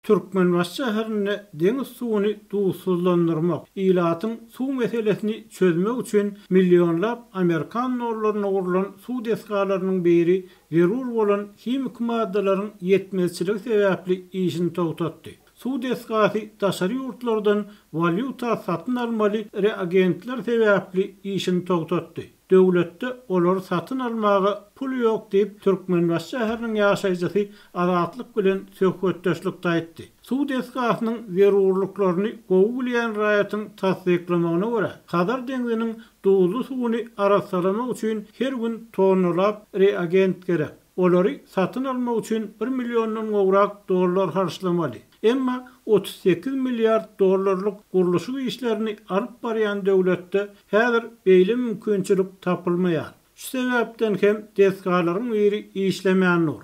Türkmenbaşy şäherinde deňiz suwuny duzsuzlandyrmak, ilatyň suw meselesini çözmek üçin millionlap amerikan dollaryna gurlan suw desgalarynyň biri zerur bolan himiki maddalaryň ýetmezçiligi sebäpli işini togtatdy. Suw desgasy daşary ýurtlardan walýuta satyn almaly reagentler sebäpli işini togtatdy. Döwletde olary satyn almaga pul ýok diýip, Türkmenbaşy şäheriniň ýaşaýjysy Azatlyk bilen söhbetdeşlikde aýtdy. Suw desgasynyň zerurlyklaryny gowy bilýän raýatyň tassyklamagyna görä, Hazar deňziniň duzly suwuny arassalamak üçin her gün tonnalap reagent gerek. Olary satyn almak üçin bir milliondan gowrak dollar harçlamaly. Emma 38 milliard dollarlyk gurluşyk işlerini alyp barýan döwletde häzir beýle mümkinçilik tapylmaýar. Şu sebäpden hem desgalaryň biri işlemän dur.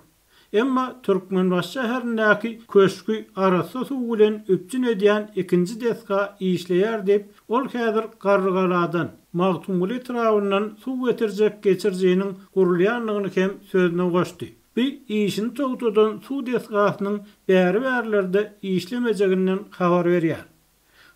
Emma Türkmenbaşy şäherindäki köşgi arassa suw bilen üpjün edýän ikinji desga işleýär diýip, ol häzir Garrygaladan, Magtymguly etrabyndan suw getirjek geçirijiniň gurulýandygyny hem sözüne goşdy. Bu işini togtadan suw desgasynyň bäri-bärlerde işlemejeginden habar berýär.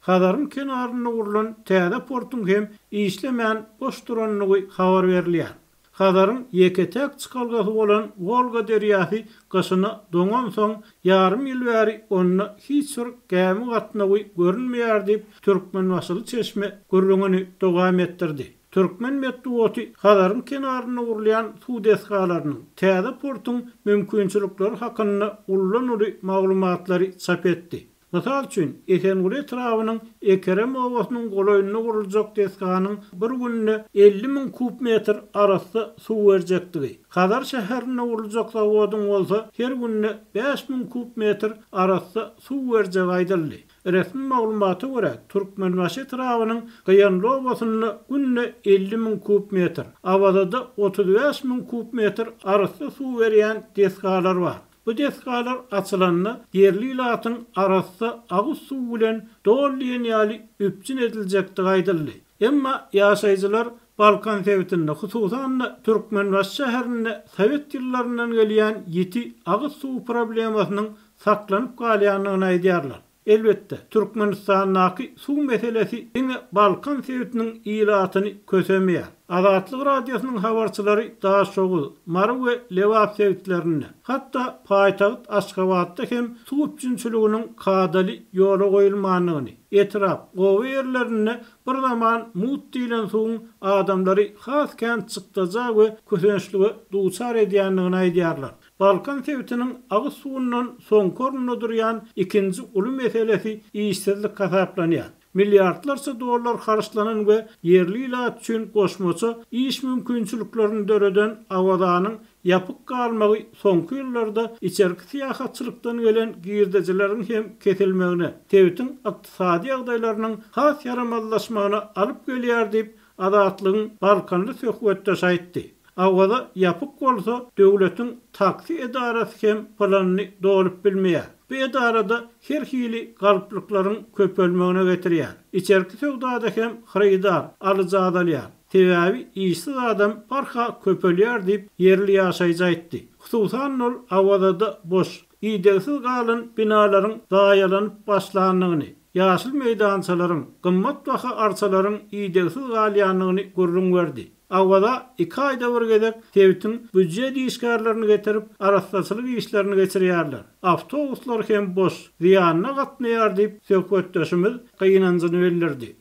Hazaryň kenarynda gurlan täze portuň hem işlemän boş durandygy habar berilýär. Hazaryň ýeke-täk çykalgasy bolan Wolga derýasy gyşyna doňansoň, ýarym ýyl bäri onda hiç bir gämi gatnawy görünmeýär diýip, türkmenbaşyly çeşme gürrüňini dowam etdirdi. Türkmen metbugaty Hazaryň kenarynda gurulýan suw desgalarynyň, täze portuň mümkinçilikleri hakynda uludan-uly maglumatlary çap etdi. Mysal üçin, Esenguly etrabynyň Ekerem obasynyň golaýynda guruljak desganyň bir günde 50 müň kub metr arassa suw berjekdigi, Hazar şäherinde guruljak zawodyň bolsa her günde 5000 kub metr arassa suw berjegi aýdyldy. Resmi maglumata görä, Türkmenbaşy etrabynyň Gyýanly obasynda günde 50 müň kub metr, Awazada 35 müň kub metr arassa suw berýän desgalar bar. Bu desgalar açylanda ýerli ilatyň arassa agyz suwy bilen doly diýen ýaly üpjün ediljekdigi aýdyldy. Emma ýaşaýjylar Balkan sebitinde, hususan-da Türkmenbaşy şäherinde sowet ýyllaryndan gelýän ýiti agyz suwy problemasynyň saklanyp galýandygyny aýdýarlar. Elbetde, Türkmenistandaky suw meselesi diňe Balkan sebitiniň ilatyny kösemeýär. Azatlyk Radiosynyň habarçylary Daşoguz, Mary we Lebap sebitlerinde, hatda paýtagt Aşgabatda hem suw üpjünçiliginiň kadaly ýola goýulmandygyny, etrap, oba ýerlerinde bir zaman mugt diýlen suwuň adamlary has kän çykdaja we kösençlige duçar edýändigini aýdýarlar. Balkan sebitiniň agyz suwundan soňky orunda durýan ikinji uly meselesi işsizlik hasaplanýar. Milliardlarça dollar harçlanan we ýerli ilat üçin goşmaça iş mümkinçiliklerini döreden Awazanyň ýapyk galmagy soňky ýyllarda içerki syýahatçylykdan gelen girdejileriň hem kesilmegine, sebitiň ykdysady ýagdaýlarynyň has ýaramazlaşmagyna alyp gelýär diýip, Azatlygyň balkanly söhbetdeşi aýtdy. Awaza ýapyk bolsa, döwletiň taksi edarasy hem planyny dolup bilmeýär. Bu edarada her hili galplyklaryň köpelmegine getirýär. Içerki söwdada hem hyrydar, alyjy azalýar. Sebäbi işsiz adam barha köpelýär diýip, ýerli ýaşaýjy aýtdy. Hususan-da ol Awazada boş, idegsiz galan binalaryň zaýalanyp başlandygyny, ýaşyl meýdançalaryň, gymmatbaha arçalaryň idegsiz galýandygyny gürrüň berdi. Awaza iki aýda bir gezek sebitiň býujet işgärlerini getirip, arassaçylyk işlerini geçirýärler. Awtobuslar hem boş, zyýanyna gatnaýar diýip, söhbetdeşimiz gynanjyny bildirdi.